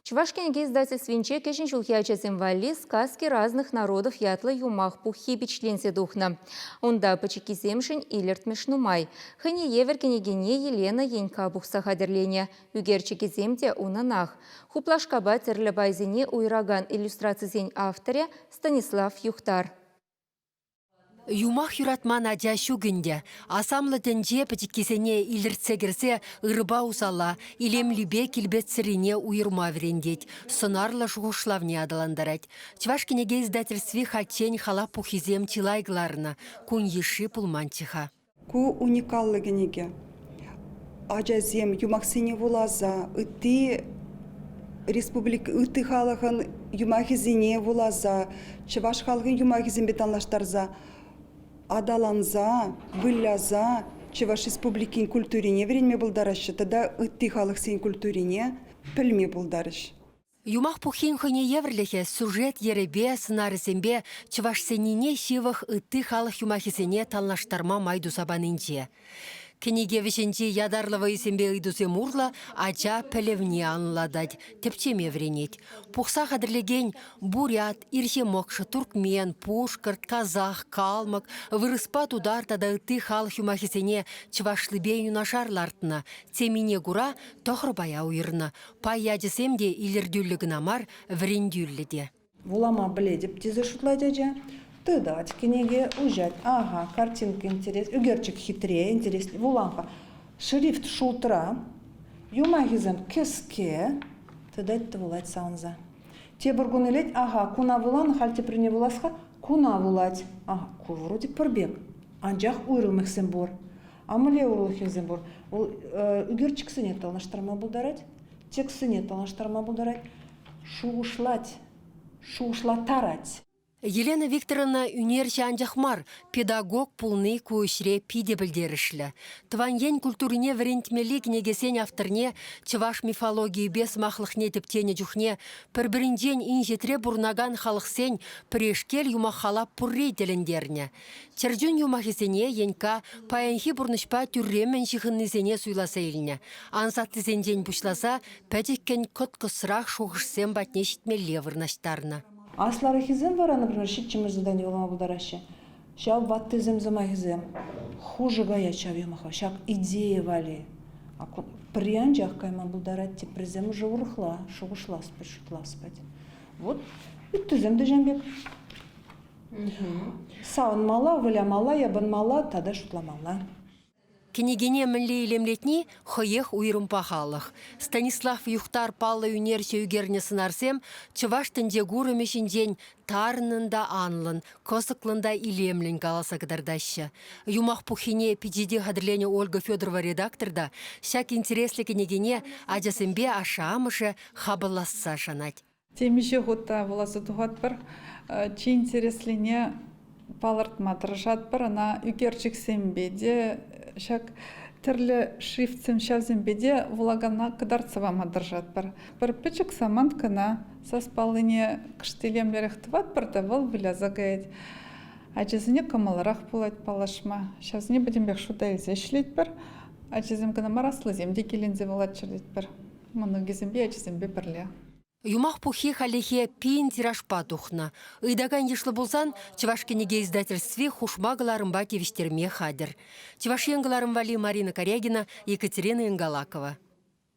Чӑваш кӗнеке издательствинче кӗҫӗн ҫулхи ачасем валли «Сказки разных народов» ятлӑ юмах пуххи пичетленсе тухнӑ. Унта пӗчӗккисемшӗн илӗртмӗш нумай. Хӑйне евӗр кӗнекене Елена Енька пухса хатӗрленӗ. Ӳкерчӗкӗсем те унӑнах. Хуплашкапа тӗрлӗ пайсене уйӑракан иллюстрацисен авторӗ Станислав Юхтар. Юмах юратман ача ҫук ӗнтӗ. Асамлӑ тӗнче пӗчӗккисене илӗртсе кӗрсе ырӑпа усала, илемлипе килпетсӗррине уйӑрма вӗрентет, сӑнарлӑ шухӑшлавне аталантарать. Чӑваш кӗнеке издательстви хальччен халап пуххисем чылай кӑларнӑ, кун йышши пулманччӗ-ха. Ку уникаллӑ кӗнеке. Ачасем юмахсене вуласа ытти республика ытти халӑхӑн юмахӗсене вуласа чӑваш халӑхӗн юмахӗсемпе танлаштарса аталанса, выляса Чӑваш Республикин культурине вӗренме пултараҫҫӗ тата ытти халӑхсен культурине пӗлме пултарӗҫ. Юмах пуххин хӑйне евӗрлӗхӗ сюжет йӗрӗпе, сӑнарӗсемпе чӑвашсеннине ҫывӑх ытти халӑх юмахӗсене танлаштарма май туса панинче. Кӗнеке вӗҫӗнчи ятарлӑ вӑйӑсемпе ыйтусем урлӑ ача пӗлӗвне анлӑлатать, тӗпчеме вӗренет. Пухса хатӗрлекен бурят, ирҫе-мӑкшӑ, туркмен, пушкӑрт, казах, калмӑк, вырӑспа тутар тата ытти халӑх юмахӗсене чӑвашлипе юнашар лартнӑ, темине кура тӑхӑр пая уйӑрнӑ. Пай ячӗсем те илӗртӳллӗ кӑна мар, вӗрентӳллӗ те. Вулама пӗлетӗп тесе шутлать ача. Тытать кӗнеке, уҫать. Ага, картинка интерес, ӳкерчӗк хитре, интереслӗ. Вулам-ха. Шрифт шултра, юмахӗсем кӗске. Тытать те вулать савӑнса. Тепӗр кун илет, ага, куна вуланӑ, халь теприне вулас-ха. Куна вулать. Ага, ку вроде пӗр пек. Анчах уйрӑмлӑхсем пур. Амӑле урлӑхӗсем пур. Вӑл ӳкерчӗксене танлаштарма пултарать, текстсене танлаштарма пултарать, шухӑшлать, шухӑшлаттарать. Елена Викторовна ӳнерҫӗ анчах мар, педагог пулни ку ӗҫре питӗ пӗлтерӗшлӗ. Тӑван ен культурине вӗрентмелли кӗнекесен авторне чӑваш мифологийӗпе сӑмахлӑхне тӗпченӗ чухне пӗр-пӗринчен инҫетре пурӑнакан халӑхсен пӗрешкел юмах-халап пурри тӗлӗнтернӗ. Чӗрчун юмахӗсене Енька паянхи пурнӑҫпа тӳрремӗн ҫыхӑннисене суйласа илнӗ. Ансаттисенчен пуҫласа пӗчӗккӗн кӑткӑсрах шухӑшсем патне ҫитмелле вырнаҫтарнӑ. Аслӑраххисем вара, например, ҫиччӗмӗш задание вулама пултараҫҫӗ. Ҫав ваттисем сӑмахӗсем хушӑ каять ҫав юмаха, ҫак идея валли. Пӗри анчах кайма пултарать, теприсем уже урӑхла шухӑшлас пек, шутлас пек. Вот ыттисем те ҫавӑн пек. Савӑнмалла, вылямалла, йӑпанмалла тата шутламалла. Кӗнекене мӗнле илемлетни хӑех уйрӑм пахалӑх. Станислав Юхтар паллӑ ӳнерҫӗ ӳкернӗ сӑнарсем чӑваш тӗнче курӑмӗ ҫинчен тарӑннӑн та анлӑн, кӑсӑклӑн та илемлӗн каласа кӑтартаҫҫӗ. Юмах пуххине пичете хатӗрленӗ Ольга Федорова редактор та ҫак интереслӗ кӗнекене ачасемпе ашшӗ-амӑшӗ хапӑлласса шанать. Темиҫе хут та вуласа тухатпӑр. Чи интереслине палӑртма тӑрӑшатпӑр. Ӑна ӳкерчӗксемпе те, ҫак тӗрлӗ шрифтсем ҫавсемпе те вулакана кӑтартса пама тӑрӑшатпӑр. Пӗр пӗчӗк самант кӑна сас паллине кӑшт илемлӗрех тӑватпӑр та вӑл выляса каять. Ачасене кӑмӑллӑрах пулать паллашма. Ҫавсене пӗтӗмпех шута илсе ӗҫлетпӗр. Ачасем кӑна мар, аслисем те киленсе вулаччӑр тетпӗр. Мӑнукӗсемпе, ачисемпе пӗрле. Юмах пуххи хальлӗхе пин тиражпа тухнӑ. Ыйтакан йышлӑ пулсан Чӑваш кӗнеке издательстви хушма кӑларӑмпа тивӗҫтерме хатӗр. Чӑваш Ен кӑларӑм валли Марина Карягина, Екатерина Ингалакова.